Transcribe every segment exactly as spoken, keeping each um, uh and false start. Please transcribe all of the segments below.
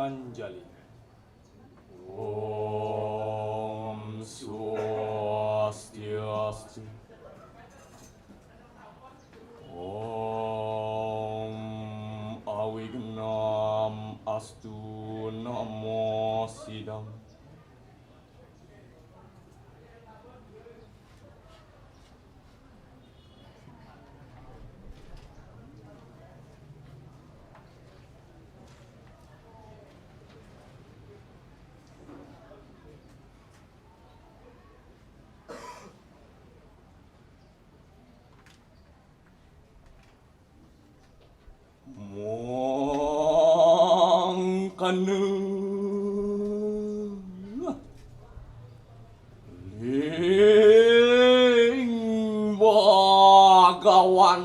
Anjali. Om Swastiastu. Om Awignam Astu Namo Sidam. Mangkana ling Bagawan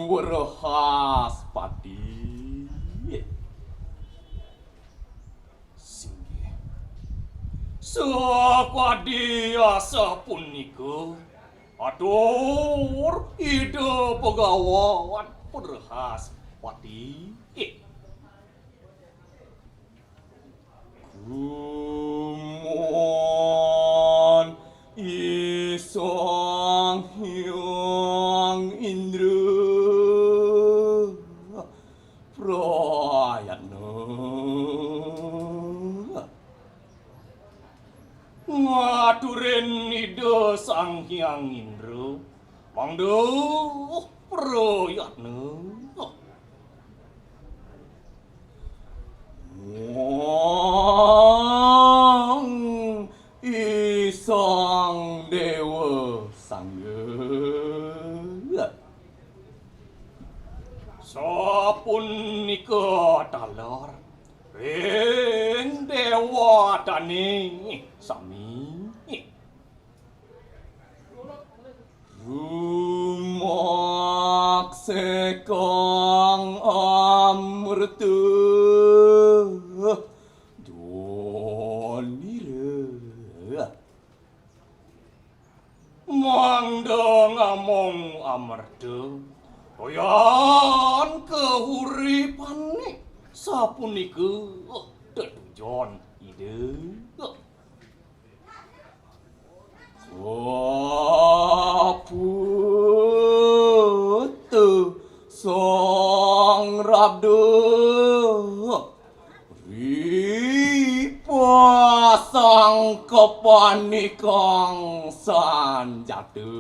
Wrahaspati. Singgih. Sakadi asapunika, atur Ida Bagawan Wrahaspati. Kumon I Sang Hyang Indra prayatna ngaturin Ida Sang Hyang Indra mangda prayatna. Wong I Sang Dewa Sangga. Sapunika taler ring dewatane sami. Rumaksekang amrta donira. Mangda ngamong amerta, toyan kahuripane sapunika tetujon Ida. Kaputa sang rabda, ripasang kapanikang sanjata.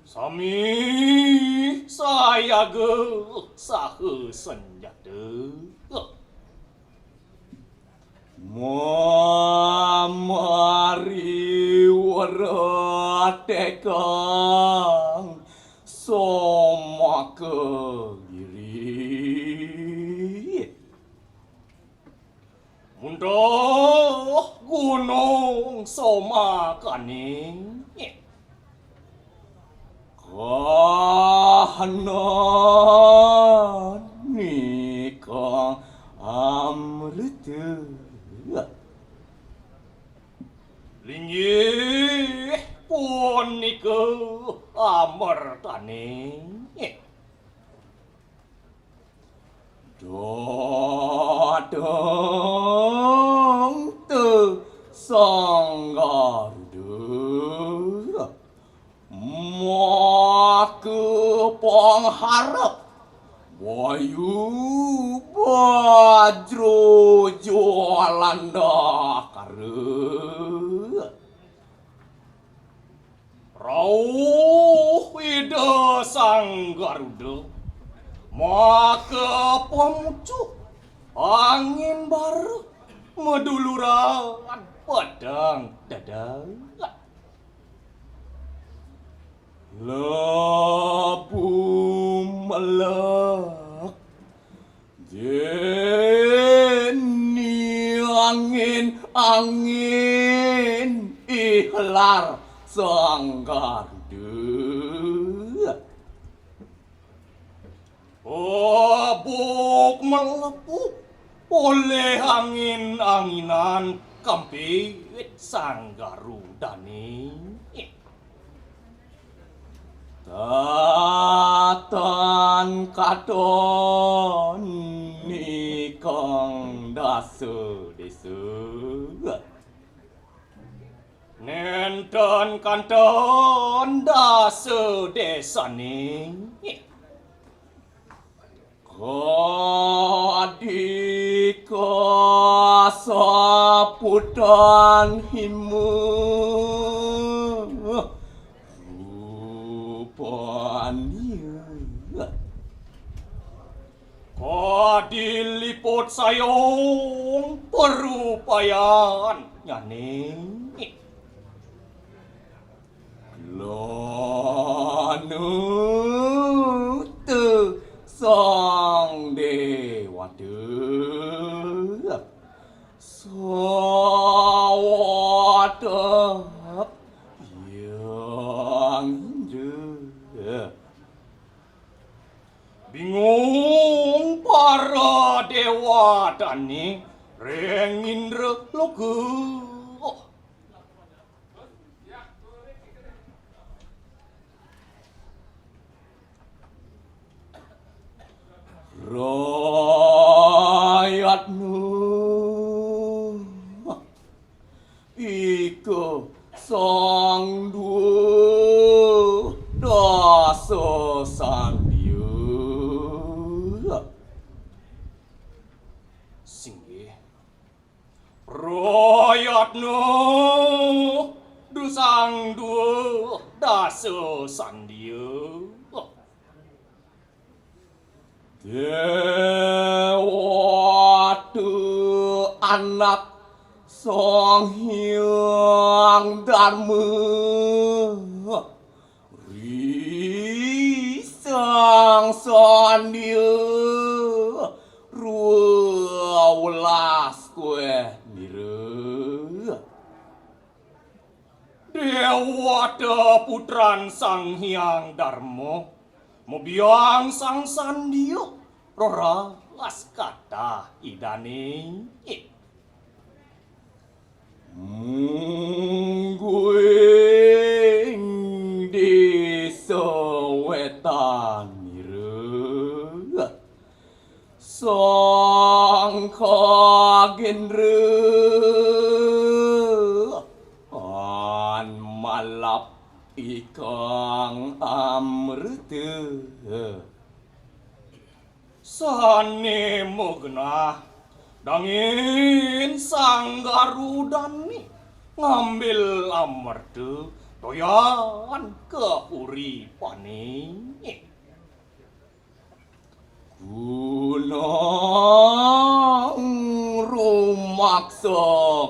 Sami sayaga saha sanjata. Mamari wratekang somaka giri. Munduh gunung somakane. Kahanan nika amrita. Linggih punika amertane. Dadang te Sang Garuda, maka pangharep Bayu Bajra Jwalanda Kara. Rauh Ida Sang Garuda, maka pamucuk angin bara maduluran padang dadat. Lebu melek Jeni angin-angin ihlar Sang Garuda. Obuk melepuh oleh angin-anginan kampit Sang Garudane. Tatan katon Dasa désa. Nénten kantun dasa désané. Kadika saputan hima. Rupanya. Kadiliput sayung parupayannyané. Lanuta sang déwata. Sawatep Hyang Indra. Bingung para déwatané ring Indra loka. Rayatna. Ika sang dua dasa sandia. Singgih. Rayatna dusang dua dasa sandia. Déwata anak Sang Hyang Darma. Risang sandia rua welas kuéh nira. Déwata putran Sang Hyang Darma, mabiang sang sandia, roras katah idané. Mungguing di sawétan nira. Sang Kagéndra an malap ikang amrita. Sané magenah dangin Sang Garudané ngambil amrita toyan kauripané. Gunung rumaksa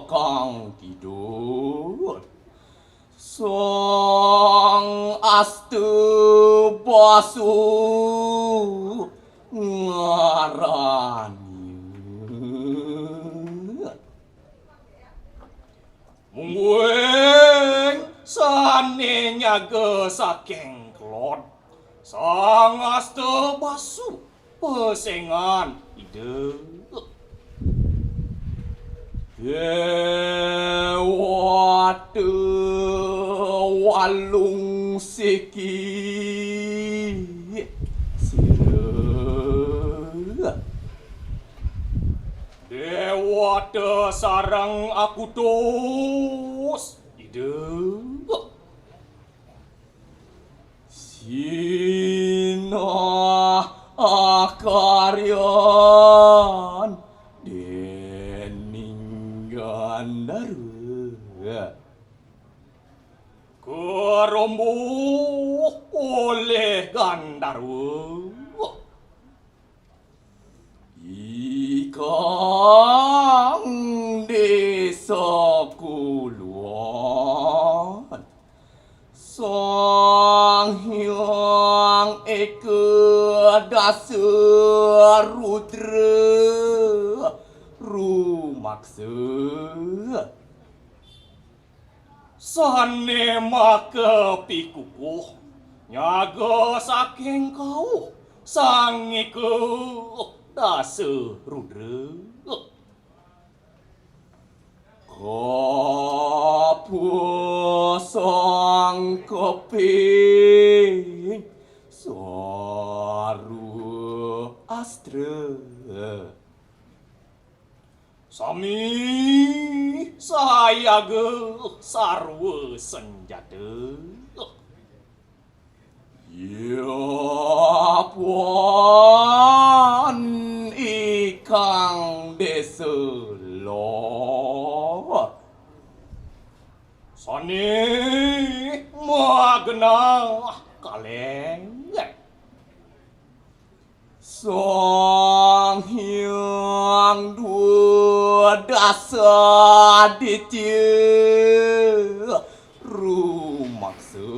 kang kidul, Sang Astabasu ngarannya. Mungguing sané nyaga saking kelod, Sang Astabasu, pesengan Ida. Déwata Walung Siki sira. Déwata sareng akutus Ida. Sinah akaryan déning Gandharwa. Karumbuh olih Gandharwa. Ikang désa kuluan, Sang Hyang Eka Dasa Rudra rumaksa. Sané makapikukuh nyaga saking kauh Sang Eka Dasa Rudra. Kapasang kaping Swaru Astra. Sami sayaga sarwa sanjata. Yapan ikang desa lo. Sane magenah kaleng. Sang Hyang Dwadasa Aditya rumaksa.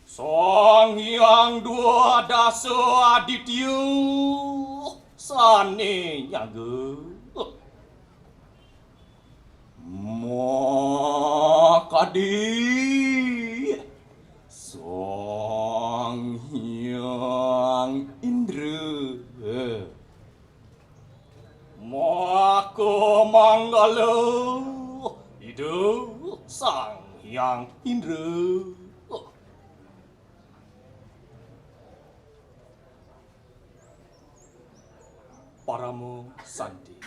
Sang Hyang Dwadasa Aditya sane nyaga. Makadi Sang Hyang Indra. Maka manggala Ida Sang Hyang Indra. Parama Santi.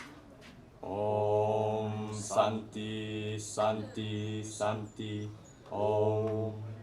Om Santi, Santi, Santi. Om.